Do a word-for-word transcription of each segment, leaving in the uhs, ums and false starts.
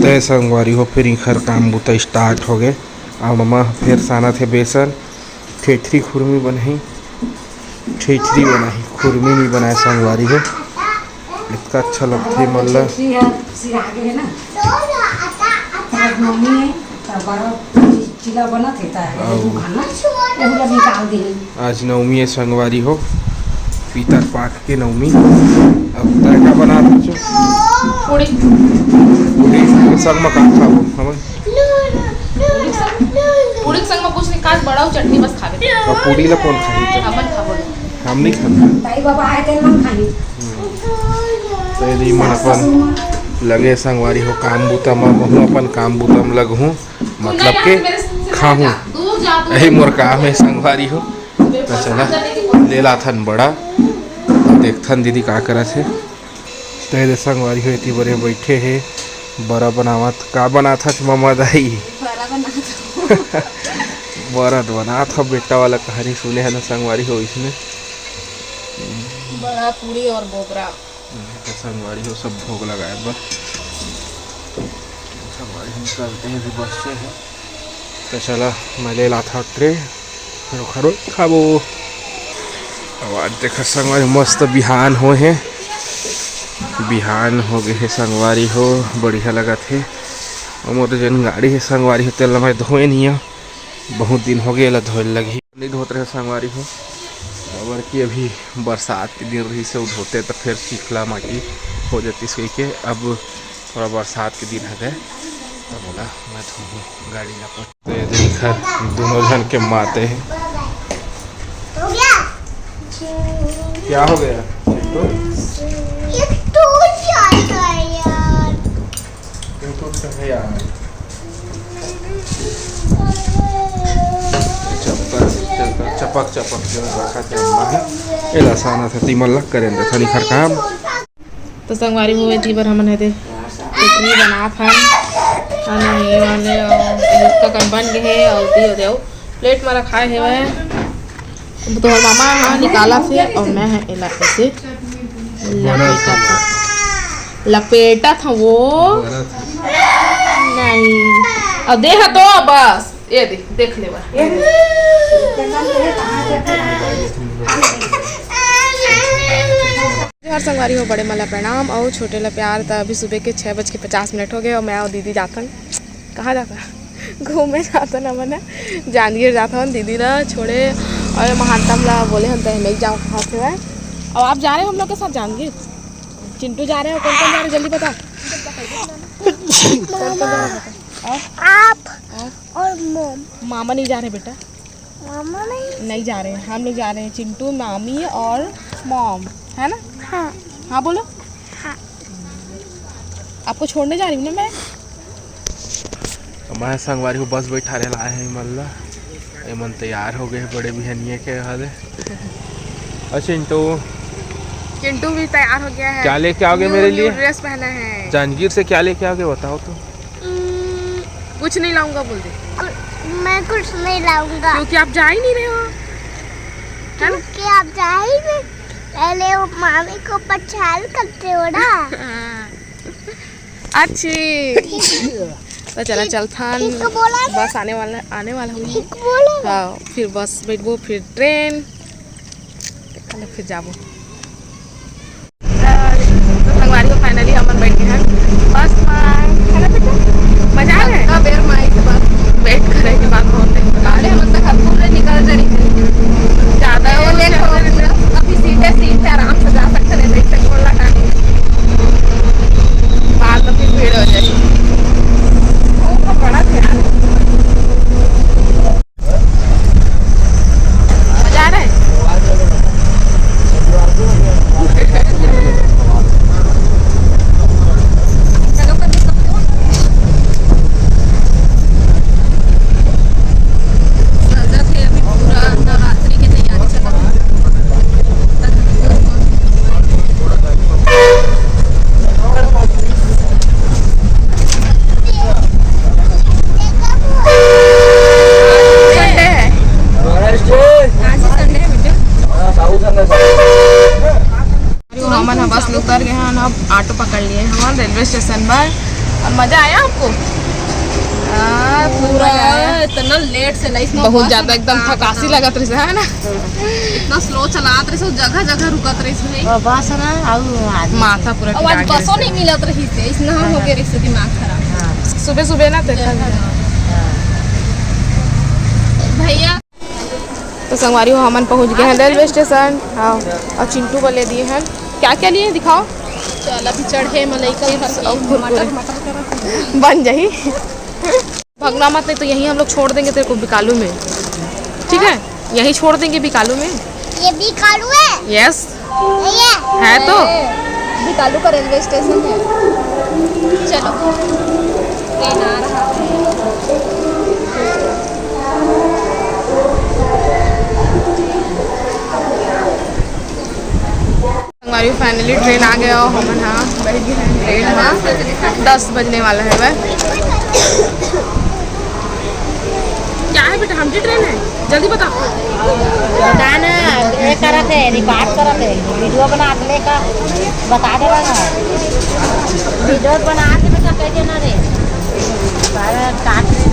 तय संगवारी हो, फिर इखर काम बुता start हो गए। अब ममा फिर सानत हे बेसन, ठेठरी खुरमी बनाही, ठेठरी बनाही, खुरमी नहीं बनाए संगवारी हो। इतना अच्छा लगथे मन ला। ठेठरी ह सिरा गे हे ना। आज नवमी हे, त बड़ा चीला बनत हे, त अउ दू खाना, एहू ला निकाल देही। आज नवमी हे संगवारी हो, पीतर पाक के नवमी। अब तय का बनात हस? पूड़ी। पूड़ी के संग म का खाबो हमन? पूड़ी के संग, पूड़ी के संग म कुछ नहीं खास, बड़ा अउ चटनी बस खाबे। अब पूड़ी ला कौन खाही त? हमन खाबो। हम नहीं खाबो। ताई बाबा आए तेन मन खाही। तो यदि मन अपन लगे संगवारी हो काम बुता म, महू अपन काम बुता म लगहूँ, मतलब के खाहूँ। यही मोर काम हे संगवारी हो। तो चला, ले लाथन बड़ा, देखथन दीदी का करत हे। तो ये दे संगवारी हो, एती बरे बैठे हे, बरा बनावत। का बनात हस ममा दाई? बरा बनात हूँ। बरा बनात हव बेटा वाला कहानी सुने हे ना संगवारी हो, इसने। बड़ा पूड़ी और गोबरा। तो संगवारी हो, सब भोग लगाए बर। संगवारी हो, निकलते हैं, अभी बस से है। तो चला, मैं ले लाथा ट्रे, फिर ओखर खाबो। अब आज देखा संगवारी, मस्त बिहान हो हे, बिहान हो गए हे संगवारी हो, बढ़िया लगत हे। और मोर जन गाड़ी हे संगवारी हो, तेल मैं धोए नहीं हूँ, बहुत दिन हो गए ला धोए लगही। नहीं धोत रहे संगवारी हो, काबर कि अभी बरसात के दिन रही से धोते तो फिर चिखला माटी हो जाती, इसके के अब थोड़ा बरसात के दिन हवे, तब ओला मैं धोहूँ गाड़ी ला अपन। तो ये देखा दोनों झन के माते हैं। क्या हो गया? ये टूट जाएगा यार। क्यों टूट रहा है यार? चपक, चपक, चपक, चपक, जो रखा था अम्मा है। एला सानत हे, तिमन ला करेन देथन इखर काम। तो संगवारी हो, एती बर हमन हे दे टिकरी बनात हन। अने ये वाले, अ, ये ककन बन गए हे, अउ दियो दे, अउ प्लेट में रखाए हेवय। अब तोहर मामा ह निकालत हे, अउ मैं ह एला ऐसे लपेटत हव। लपेटत हव वो। नहीं। अब दे ह तो बस। ये दे, देख ले बा। जोहार संगवारी हो, बड़े मन ला प्रणाम अउ छोटे ला प्यार। त अभी सुबह के छः बज के पचास मिनट हो गए अउ मैं अउ दीदी जाथन। कहाँ जाथन? घूमे जाथन हमन ह। जांजगीर जाथन दीदी ला छोड़े अउ महानतम ला बोले हन त एमे जाओ कहाँ से है। अब आप जा रहे हो हम लोग के साथ जांजगीर? चिंटू जा रहे हो? कौन कौन जा रहे हो? जल्दी बताओ। कौन कौन जा रहे हो? बताओ। आप और मॉम। मामा नहीं जा रहे बेटा। मामा नहीं? नहीं जा रहे हैं, हम लोग जा रहे हैं, चिंटू, मामी और मॉम, है ना? हाँ। हाँ बोलो। हाँ। आपको छोड़ने जा रही हूँ ना मैं। मैं संगवारी हूँ, बस बैठा रहे लाए हैं मन ला। ये मन तैयार हो गए हैं बड़े बिहनिए के हाले। अच्छा चिंटू। चिंटू भी तैयार हो गया है। क्या लेके आओगे मेरे लिए? ड्रेस पहना है। जांजगीर से क्या लेके आओगे बताओ तो। हम्म, कुछ नहीं लाऊंगा बोल दे। कु-, मैं कुछ नहीं लाऊंगा। क्योंकि आप जा ही नहीं रहे हो, है ना? क्योंकि आप जा ही नहीं, पहले वो मामी को परेशान करते हो ना। हाँ। अच्छी। तो चला चलथन। ठीक बोला ना? बस आने वाला, आने वाला हूँ। ठीक बोला ना? हाँ, फिर बस बैठबो, फिर ट्रेन। चलो फिर जाबो। तो संगवारी हो, finally हमन बैठ गए हैं बस में, है ना बेटा? मजा आ रहा है? इतना बेर में आई के बाद। Wait करे के बाद बहुत देर लगा। अरे, हम तो घर पूरे निकल जाएंगे। ज्यादा ये हो देखो, गया। अभी सीधे सीट पे आराम से जा सकते हैं, देख सकते हो, लगा नहीं। बाद में फिर भीड़ हो जाएगी। वो तो बड़ा ध्यान। मजा आ रहा है? सजा थे अभी पूरा नवरात्रि की तैयारी चल रही है। Sunday है। आज ही Sunday है बेटे। अरे, हमन ह बस ले उतर गए हन, अब ऑटो पकड़ लिए हन रेलवे स्टेशन पर। अब मजा आया आपको? हाँ, पूरा। इतना लेट से नहीं, बहुत ज्यादा एकदम थकासी लगत रहिस, है ना? इतना स्लो चलात रहिस, जगह जगह रुकत रहिस भाई। और बस ना, और आदमी माथा पूरा और आज पिरा गया। बसों नहीं मिलत रहिस, इसलिए हम हो गए रहिस दिमाग खराब। हाँ। सुबह सुबह ना देखा। हाँ। भैया। तो संगवारी हो, हमन पहुंच गए हैं रेलवे स्टेशन। हाँ, और चिंटू बर ले दिए हैं। क्या क्या लिए, दिखाओ। चल, अभी चढ़े मलई कल भर के। और कुरकुरे। मटर, मटर करत। बन जाही। भगना मत, नहीं तो यहीं हम लोग छोड़ देंगे तेरे को बिकालू में, ठीक है? यहीं छोड़ देंगे बिकालू में। ये बिकालू है? यस। ये है तो। बिकालू का रेलवे स्टेशन है। चलो, ट्रेन आ रहा है। हमारी फाइनली ट्रेन आ गया और हमन हा बैठ गए हैं ट्रेन में। दस बजने वाला है वह। क्या है बेटा, हमटी ट्रेन है? जल्दी बता। बता ना, ये करत है, रिकॉर्ड करत है, वीडियो बना के लेकर बता दे रहा है। वीडियो बना के बेटा कह देना रे। बारह काट रहे हैं।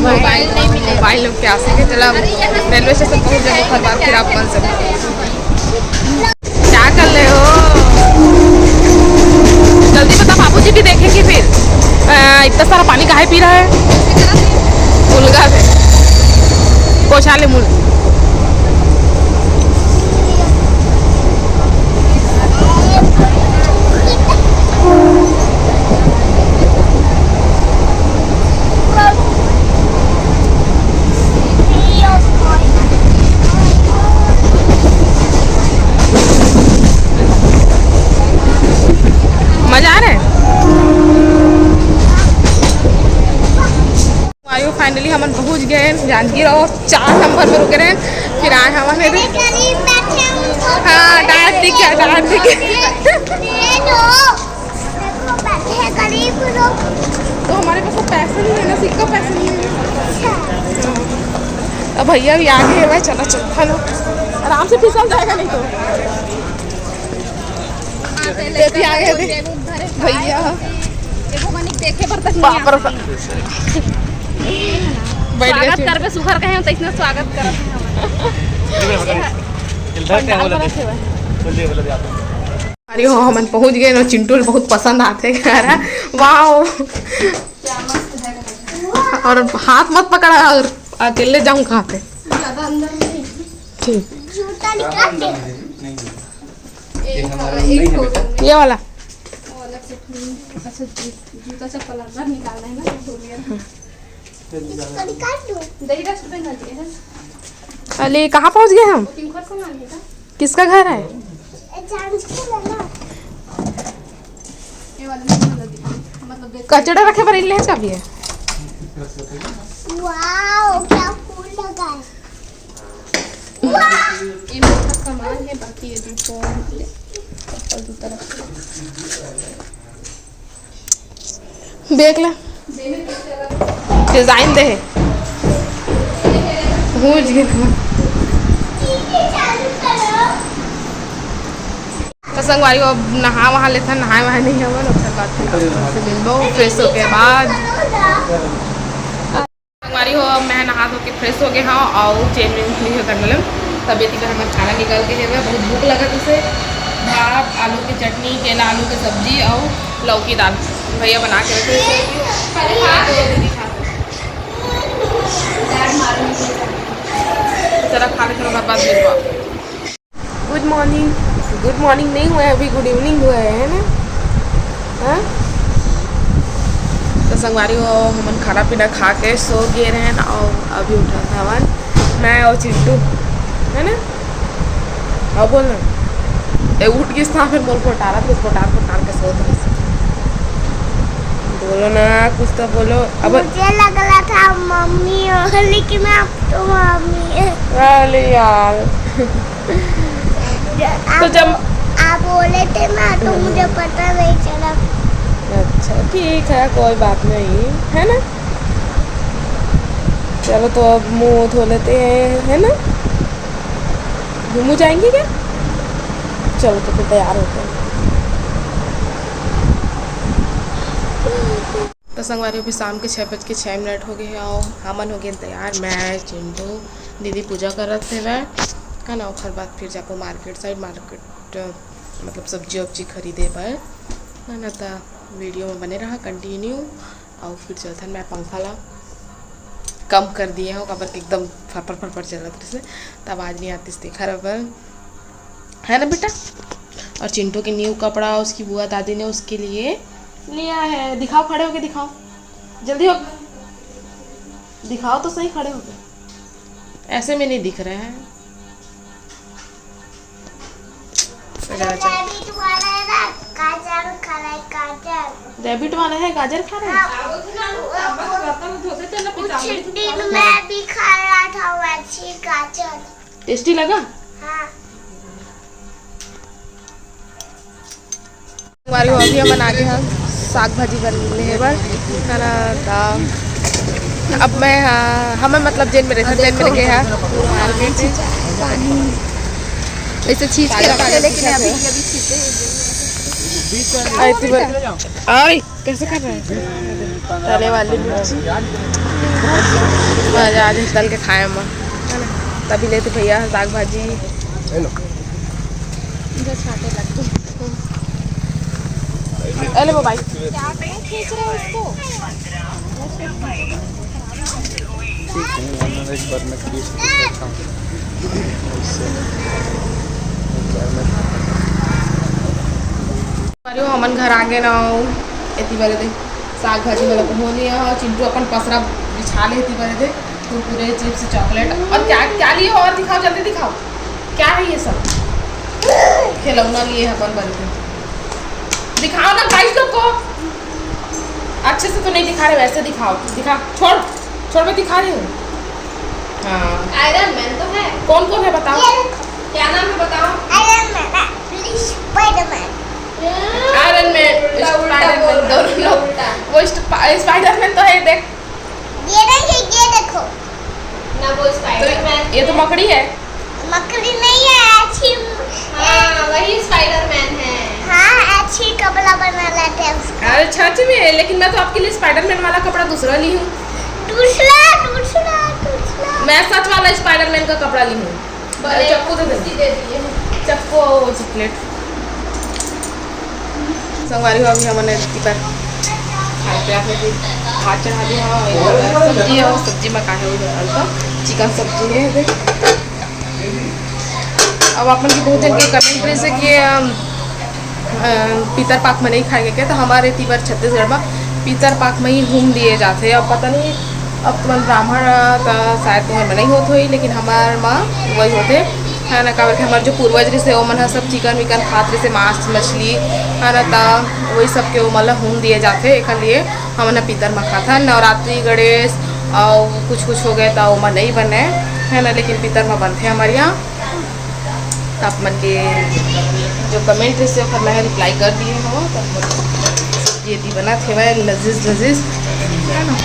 मोबाइल नहीं मिले। मोबाइल लोग प्यासे के चला रेलवे स्टेशन पहुंच जाए, घर बार फिर आप बन सके। क्या कर रहे हो? जल्दी बता, बाबूजी भी देखेंगे फिर। अ, इतना सारा पानी काहे पी रहा है? उलगा से पोछा ले मुंह। मजा आ रहा है। आयो, फाइनली हमन पहुंच गए हैं जांजगीर और चार नंबर में रुके रहे, फिर आए हमन इधर। हाँ, डांट दिख गया, डांट दिख गया। तो हमारे पास तो पैसे नहीं है ना, सिक्का पैसे नहीं है। अब भैया भी आ गए हैं, चला चल, हेलो, आराम से फिसल जाएगा नहीं तो। ये भी आ गए थे भैया। बाप रे। बैठ गए स्वागत थे। करबे सुघर कहे तो इसने स्वागत कर। अरे हो, हमन पहुंच गए ना, चिंटू ल बहुत पसंद आथे। वाओ। और हाथ मत पकड़ा, और अकेले जाऊं कहाँ पे। ठीक। जूता निकाल दे। ये हमारा नहीं है बेटा। ये वाला। अच्छा, जू-, जूता चप्पल अंदर निकालना है ना, तो इसको निकाल दो। दही डस्टबिन में दिए हैं। अली, कहाँ पहुँच गए हम? किसका घर है? ये वाला नहीं, मतलब, कचड़ा रखे बर इल्ले चाबी है। वाओ, क्या फूल लगा है। ये मेरा सामान है, बाकी ये दो फोन, चप्पल दो तरफ से। देख ले, डिजाइन दे है। भूज गए हम। तो संगवारी हो, अब नहा वहा लेथन, नहाए वहाए नहीं हवन, ओकर बाद फिर आप लोग से मिलबो फ्रेश होके बाद। संगवारी हो, अब मैं नहा धो के फ्रेश हो गए हूँ और चेंज वेंज नहीं होता, मतलब तबियत ही हमर खाना निकाल के हेवे, बहुत भूख लगत उसे। भात, आलू के चटनी, केला आलू के सब्जी और लौकी दाल भैया बना के रखे। चला खा लेते हैं, ओकर बाद मिलबो। गुड मॉर्निंग। गुड मॉर्निंग नहीं हुआ है, अभी गुड इवनिंग हुआ है, है ना? हाँ। तो संगवारी हो, हमन खाना पीना खा के सो गए रहे ना, और अभी उठा था वन, मैं और चिंटू, है ना? और बोल ना, ए, उठ गई था, फिर मोल कोटारा, फिर कोटार कोटार के सोत रहे। बोलो ना, कुछ तो बोलो। अब मुझे लग रहा था मम्मी हो, लेकिन आप तो मम्मी है। अरे यार। तो जब आप बोले थे ना, तो मुझे पता नहीं चला। अच्छा, ठीक है, कोई बात नहीं, है ना? चलो, तो अब मुंह धो लेते हैं, है ना? घूमू जाएंगे क्या? चलो, तो फिर तैयार होते हैं। संगवारी, अभी शाम के छः बज के छः मिनट हो गए हे अउ हमन हो गए तैयार। मैं, चिंटू, दीदी पूजा करत हेवय, है ना। ओखर बाद फिर जाबो मार्केट साइड, मार्केट मतलब सब्जी वब्जी खरीदे बर, है ना। त वीडियो में बने रहा कंटिन्यू। अउ फिर चलथन, मैं पंखा ला कम कर दिए हूँ, काबर कि एकदम फरफर फरफर चलत रहिस, त आवाज नहीं आतिस तेखर बर, है ना बेटा। और चिंटू के न्यू कपड़ा उसकी बुआ दादी ने उसके लिए लिया है। दिखाओ, खड़े होके दिखाओ, जल्दी हो, दिखाओ तो सही, खड़े होके। ऐसे में नहीं दिख रहा है। रैबिट वाला है ना, गाजर खा रहा है, गाजर। रैबिट वाला है, गाजर खा रहा है? हाँ, वो, वो, वो चिट्ठी में भी खा रहा था, वैसी गाजर। टेस्टी लगा? हाँ। हमारे अभी हमन आगे हन साग भाजी बन लेहे बर, है ना। त अब मैं, हाँ, हमन मतलब जेन में रहिथन, तेन में रखे हा। ऐसे छींच के रखे, लेकिन अभी, अभी छींचे। आई थी बोल, आई कैसे कर रहे हैं? तले वाली मिर्ची। मजा आ जाए तल के खाए में, है ना। तभी लेते भैया साग भाजी। हेलो। मुझे छाटे लग गए। अरे वो भाई। क्या करें, खींच रहे हैं उसको। ठीक है, वरना एक बार मैं खींच के दिखाता हूँ। इससे एक बार मैं अरे वो हमन घर आ गए ना, एती बरे दे साग भाजी वाला हो लिया हो। चिंटू अपन पसरा बिछा ले एती बरे दे, कुरकुरे, चिप्स, चॉकलेट। और क्या क्या लिए हो? और दिखाओ, जल्दी दिखाओ, क्या है ये सब? खिलौना लिए है अपन बरे दे। दिखाओ ना गाइस लोग को, अच्छे से तो नहीं दिखा रहे, वैसे दिखाओ, दिखा, छोड़, छोड़, मैं दिखा रही हूँ। हाँ, आयरन मैन तो है। कौन कौन है बताओ? ये देखो। क्या नाम है बताओ? आयरन मैन है, स्पाइडरमैन। आयरन मैन, उल्टा, उल्टा स्पाइडरमैन बोल रहा है, दोनों लोग। उल्टा। वो स्पा-, स्पाइडरमैन तो है, देख। ये नहीं, ये देखो। ना, वो तो स्पाइडरमैन ये तो है। मकड़ी है। मकड़ी नहीं है, अच्छी। हाँ, वही स्पाइडरमैन है। हाँ, अच्छी कपड़ा बना लेते हैं उसका। अरे सच में, लेकिन मैं तो आपके लिए स्पाइडरमैन वाला कपड़ा दूसरा ली हूँ। दूसरा, दूसरा, दूसरा। मैं सच वाला स्पाइडरमैन का कपड़ा ली हूँ। बोले, चक्कू दे दे। कुर्सी दे दिए। चक्कू और वो चॉकलेट। संगवारी हो, अभी हमन एती बर खाए पिए के भात चढ़ा दे हव, सब्जी है, सब्जी में का है, वो हल्का चिकन सब्जी है। अब आप मन के बहुत जन के कमेंट रहिस हे कि, अम, अ, पितर पाक में नहीं खाए के, तो हमारे एती बर छत्तीसगढ़ में पितर पाक में ही हूम दिए जाथे। अब पता नहीं, अब तुमन ब्राह्मण, अ, त शायद तुमन में नहीं होत होही, लेकिन हमार में वही होथे, है ना। काबर के हमार जो पूर्वज रहिस हे, ओमन ह सब चिकन विकन खात रहिस हे, मांस मछली, है ना, त वही सब के ओमन ला हूम दिए जाथे। एकर लिए हमन ह पितर म खाथन। नवरात्रि, गणेश अउ कुछ कुछ हो गए त ओमा नहीं बने, है ना, लेकिन पितर म बनथे हमर यहाँ। त आप मन के जो कमेंट रहिस हे, ओकर मैं रिप्लाई कर दिए हव। त सब्जी एती बनत हेवय, लजीज लजीज, है ना।